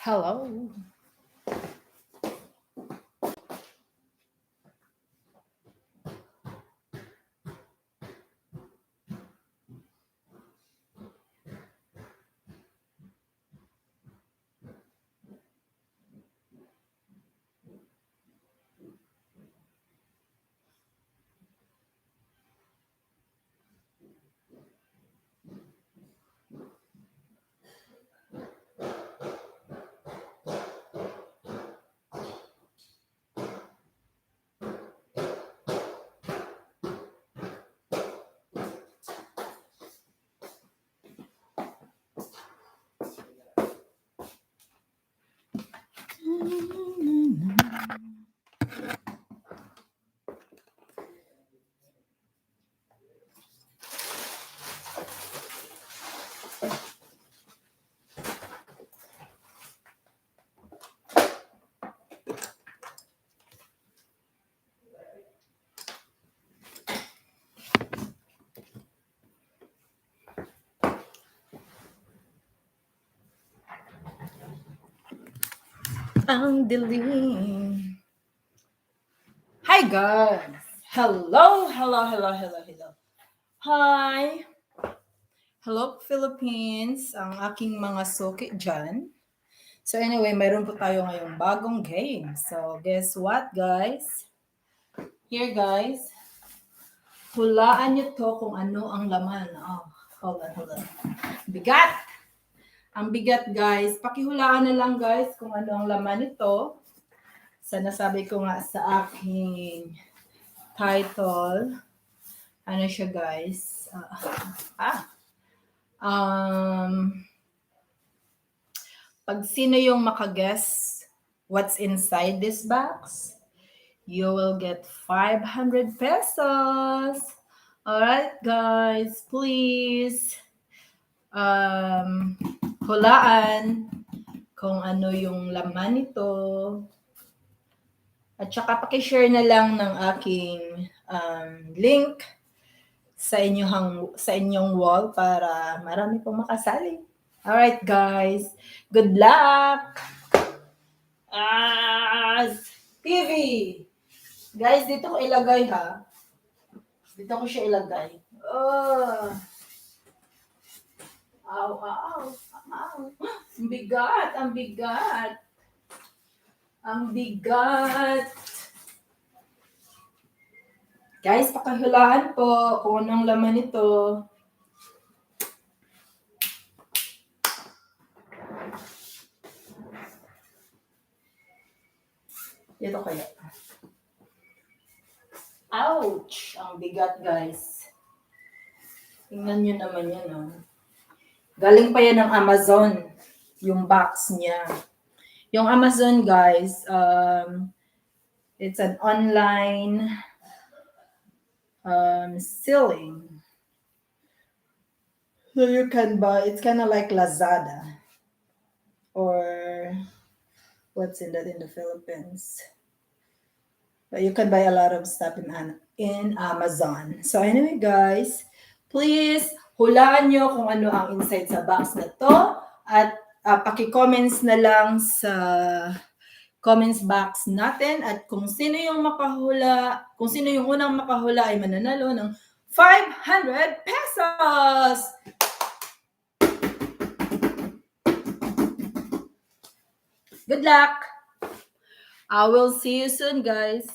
Hello. Ang dilim. Hi, guys. Hello, hello, hello, hello, hello. Hi. Hello, Philippines. Ang aking mga suki dyan. So anyway, mayroon po tayo ngayong bagong game. So guess what, guys? Here, guys. Hulaan niyo to kung ano ang laman. Oh, hold on, hold on. Bigat! Ang bigat, guys. Pakihulaan na lang, guys, kung ano ang laman nito. Sa nasabi ko nga sa aking title. Ano siya, guys? Pag sino yung makaguess what's inside this box, you will get 500 pesos. Alright, guys, please hulaan kung ano yung laman nito. At saka pakishare na lang ng aking link sa inyong wall para marami pong makasali. Alright, guys. Good luck! Ah, TV! Guys, dito ko ilagay ha. Dito ko siya ilagay. Oh. Aw, aw, aw. Ang bigat, ang bigat. Ang bigat. Guys, pakihulaan po kung anong laman nito. Dito kaya. Ouch! Ang bigat, guys. Tingnan nyo naman yan, oh. Galing pa yan ng Amazon, yung box niya. Yung Amazon, guys, it's an online selling. So you can buy, it's kind of like Lazada or what's in that in the Philippines. But you can buy a lot of stuff in Amazon. So anyway, guys, please hulaan nyo kung ano ang inside sa box na to at paki-comments na lang sa comments box natin at kung sino yung makahula, kung sino yung unang makahula ay mananalo ng 500 pesos! Good luck! I will see you soon, guys.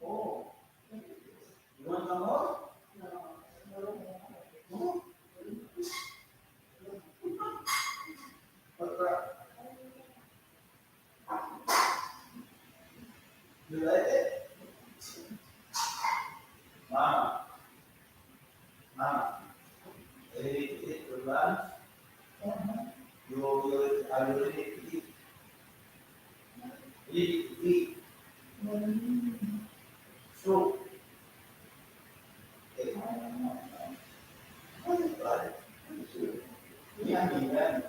Oh. You want some more? No. What's that? You like it? Mama. Mama. Ready to eat your lunch? Are you ready to eat? Ready to eat soup. Okay. What is that? Yummy, yummy.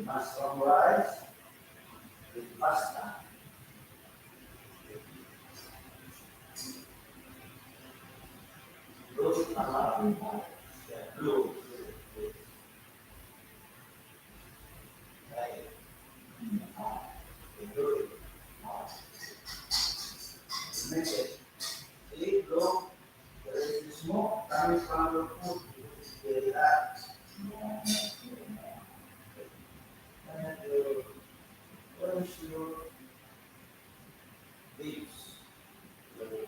Mushroom rice with pasta. Those are, yeah, blue. Blue. Right. Do it. Make it. See, blue. There is the smoke coming from the food. It's very hot. And what is your leaves? Okay.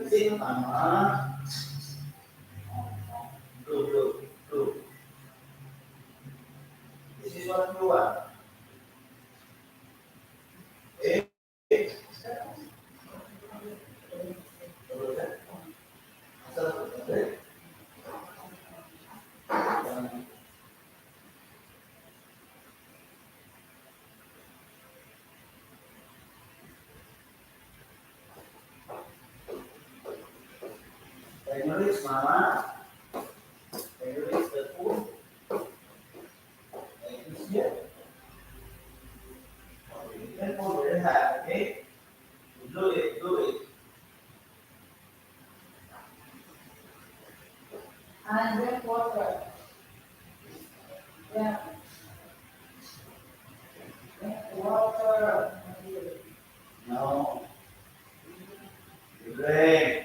See, mama. Blue, blue, blue. This is what you want. Eh? Eh? Can you reach, mama? Can you reach the food? Can you see it? Okay, you can put very high, okay? Do it, do it. And drink water. Yeah. Drink water. No. You drink.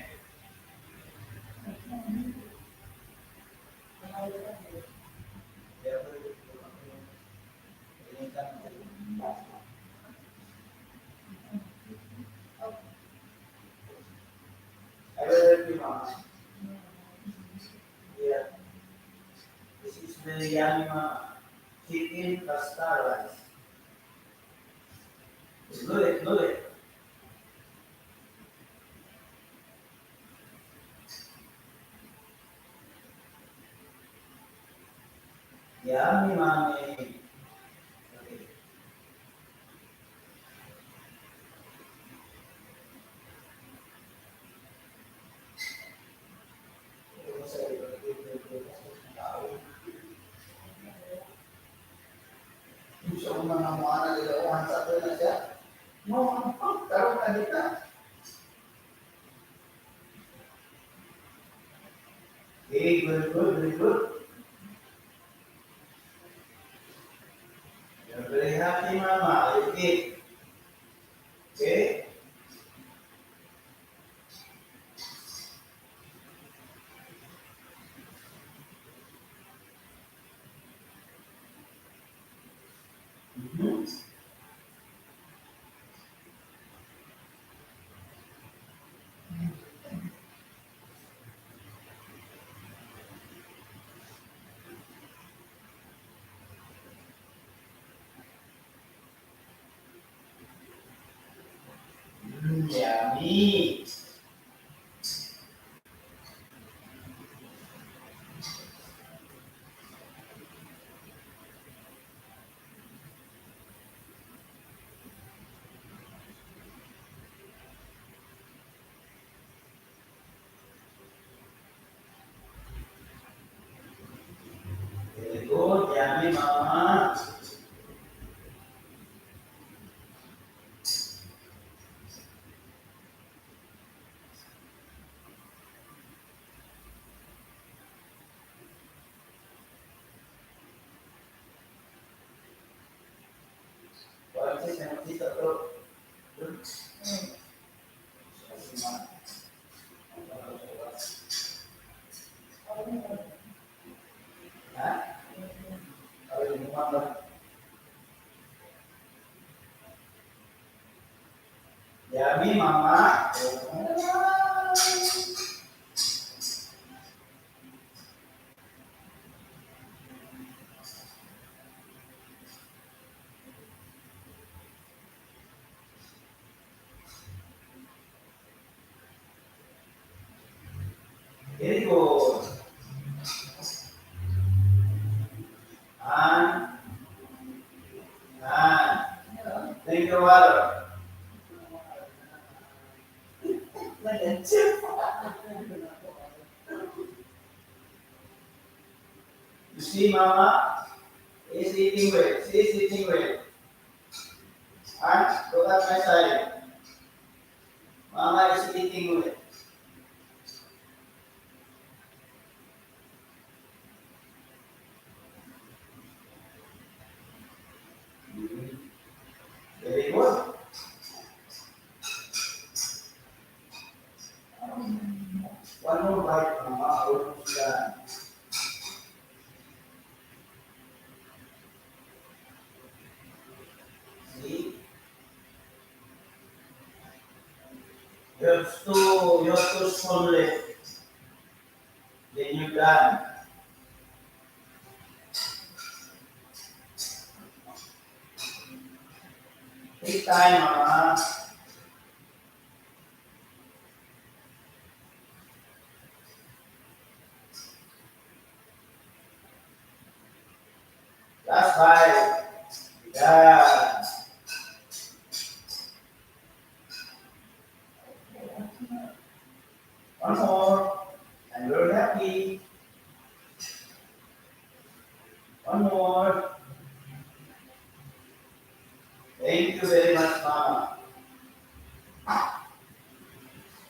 I will help you, mama. Yeah. This is very yummy, mama. Chicken pasta rice. Do it, do it. Yummy, mommy. Okay. Gusto ko mga mga nagagawahan sa ato na siya. No, ang karoon na dito. Okay, good, good, very good. You're very happy, mama. You eat. Okay? Yummy. Very good. Yummy, mama. What is it? Ha? Very good. And drink your water. You see, Mama is eating well. She is eating well. And look at my side. Mama is eating well. Very good. One more bite, Mama. Almost done. See? You have to spoon lift. Then you're done. Take time, Mama. Last bite. Yeah. One more. And we're happy. One more. Thank you very much, Mama.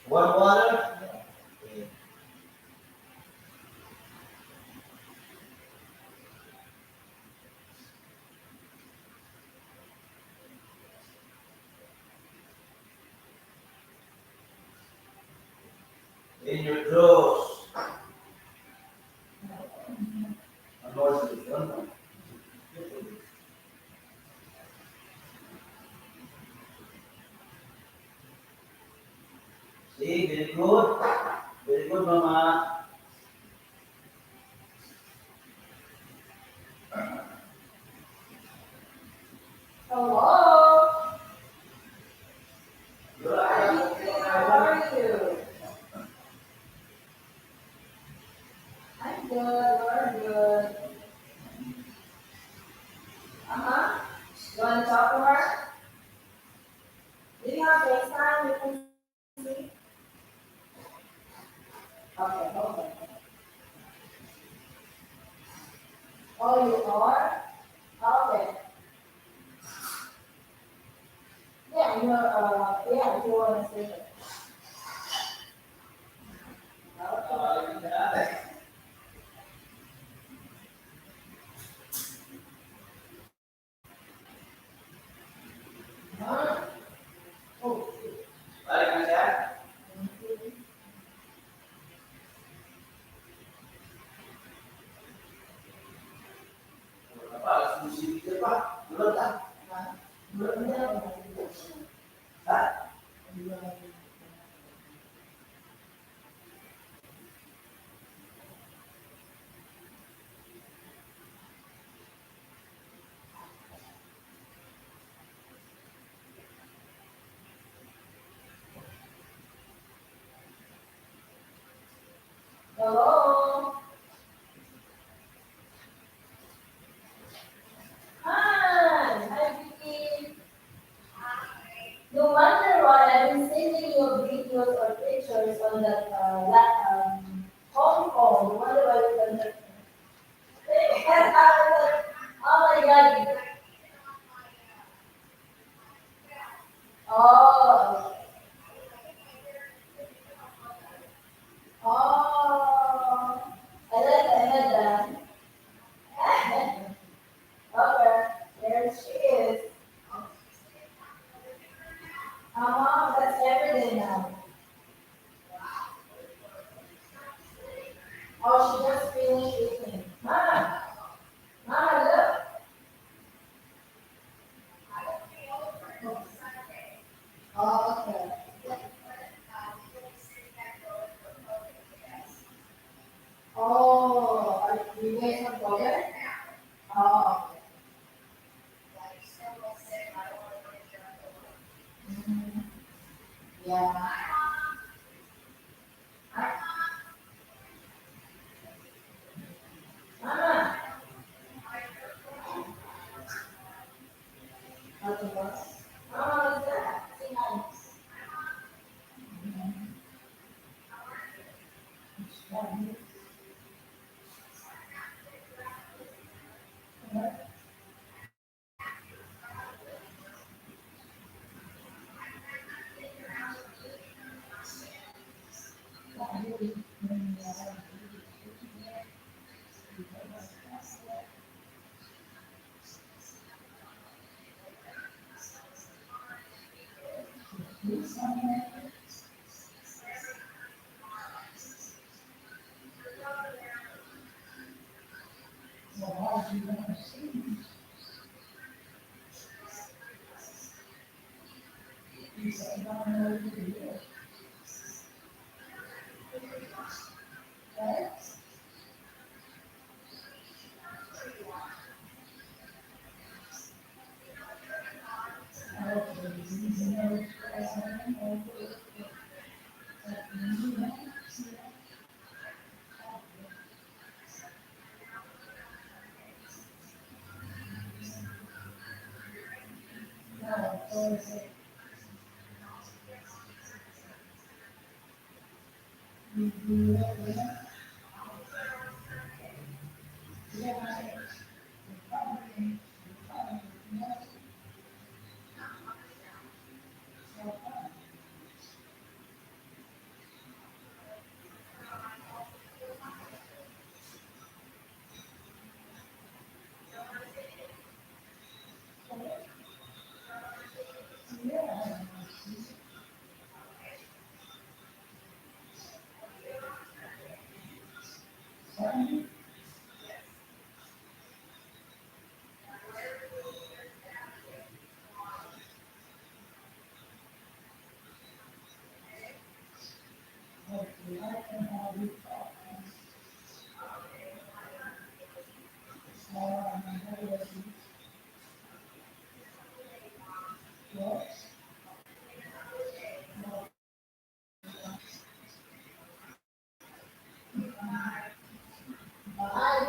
One water? Okay. In your jaws. One more, please. One more. See, very good. Very good, Mama. Hello. Hi, Vicky. How are you? I'm good. We're good. You want to talk to her? Do you have FaceTime you can see? Okay, hold on. Oh, you are? Okay. Yeah, yeah, if you want to see it. Okay. Huh? Oh. Balik na siya? Wala pa, sumisipit pa. Wala ta. Wala. Ha? Hello. Hi. Hi, Vicky. No wonder why I've been sending you videos or pictures on that home phone. No wonder why you can. Oh my God. Oh. Oh. I like that. Okay, there she is. That's everything now. Oh, she just finished eating. Mama, Mama, look. Bye,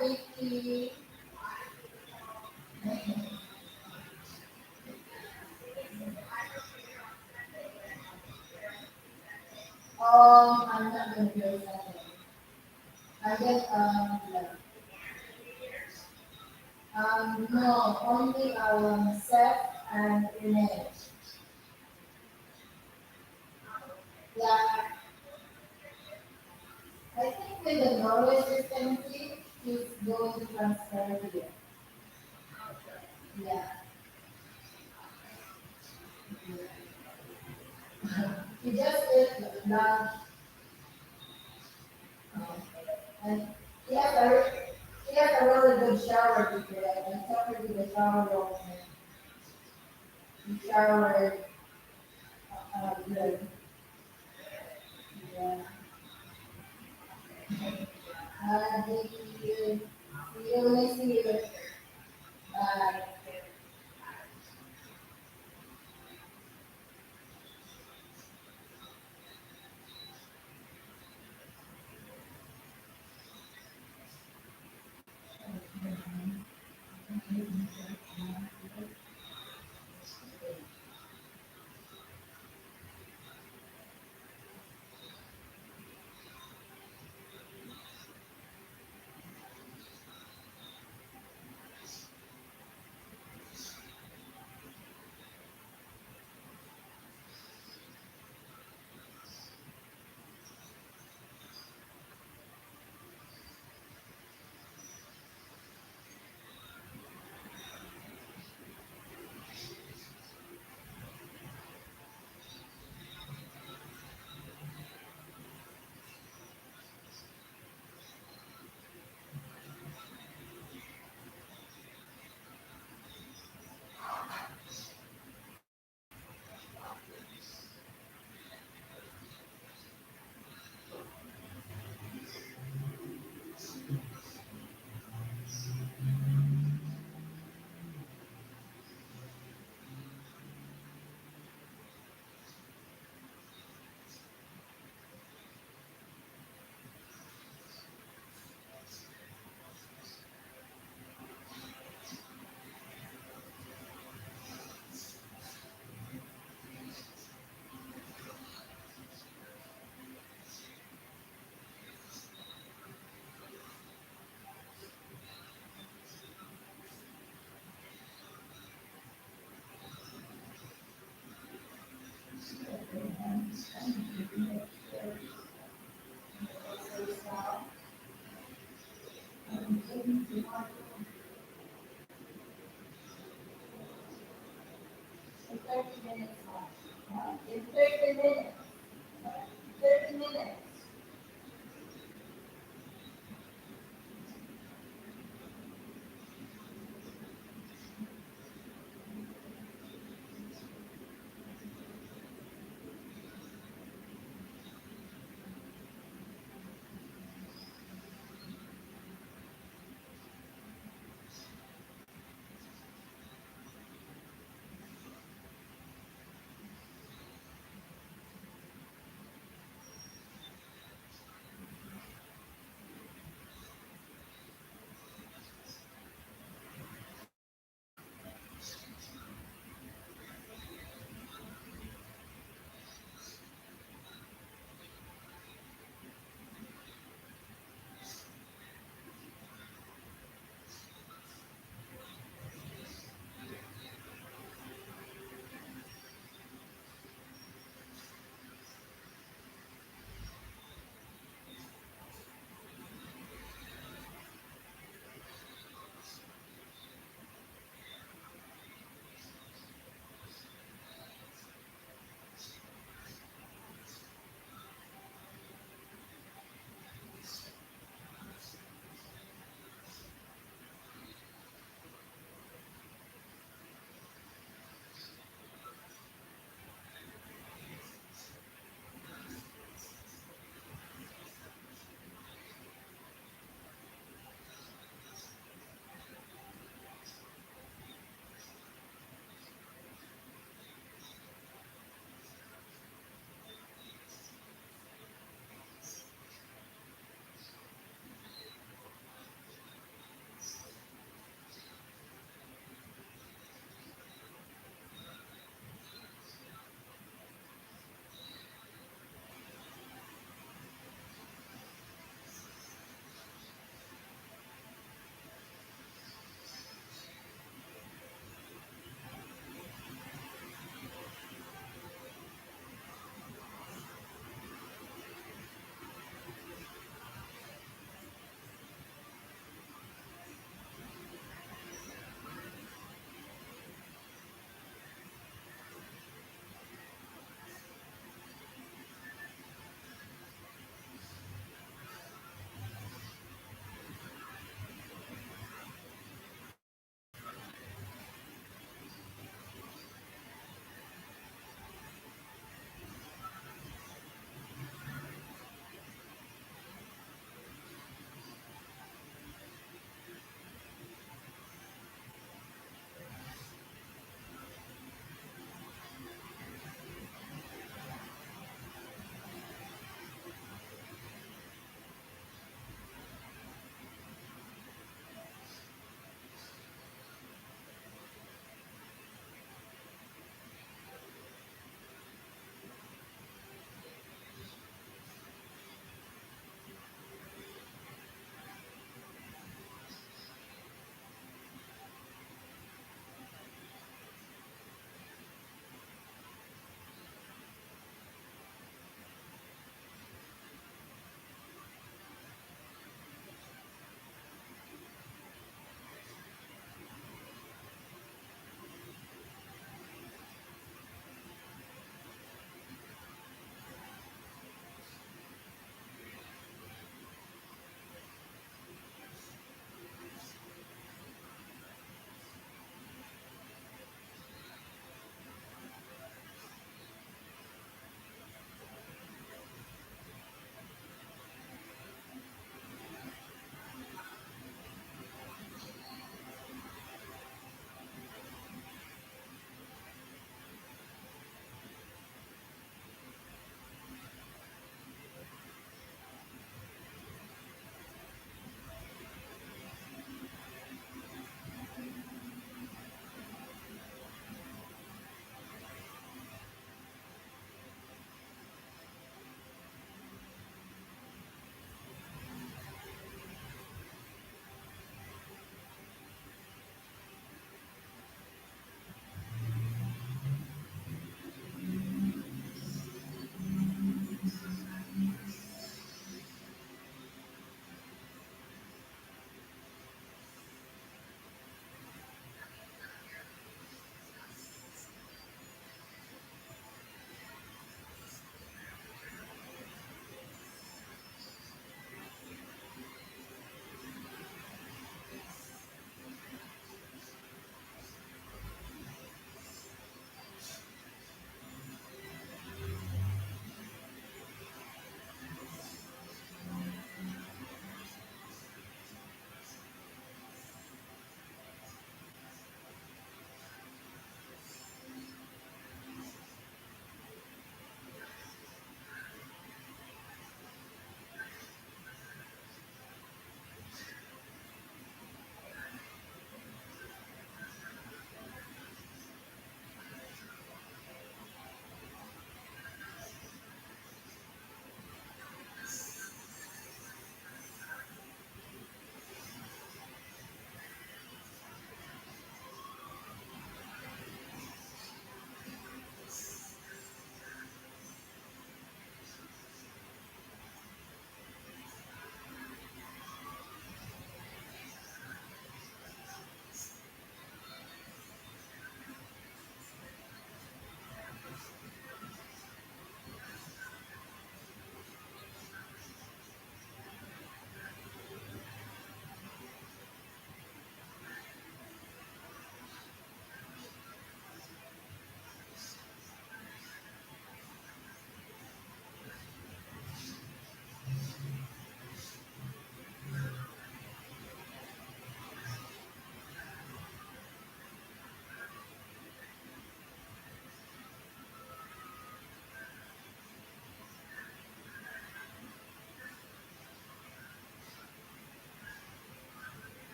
Vicky. I'm not gonna go second. I get yeah. No, only Seth and Renee. Yeah. I think with the Norway system, he's going to transfer here. Yeah. He just ate lunch. And he has a really good shower today. I took her to the shower room and he showered good. Yeah. Vicky, see you when I see you. Bye. In 30 minutes, ma'am. In 30 minutes. 30 minutes.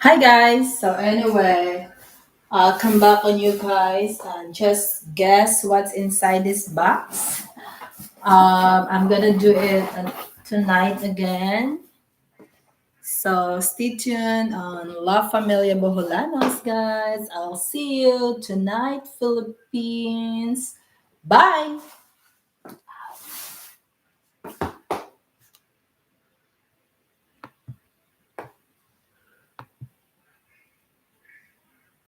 Hi guys. So anyway, I'll come back on you guys and just guess what's inside this box. I'm gonna do it tonight again. So stay tuned on La Familia Boholanos, guys. I'll see you tonight, Philippines. Bye.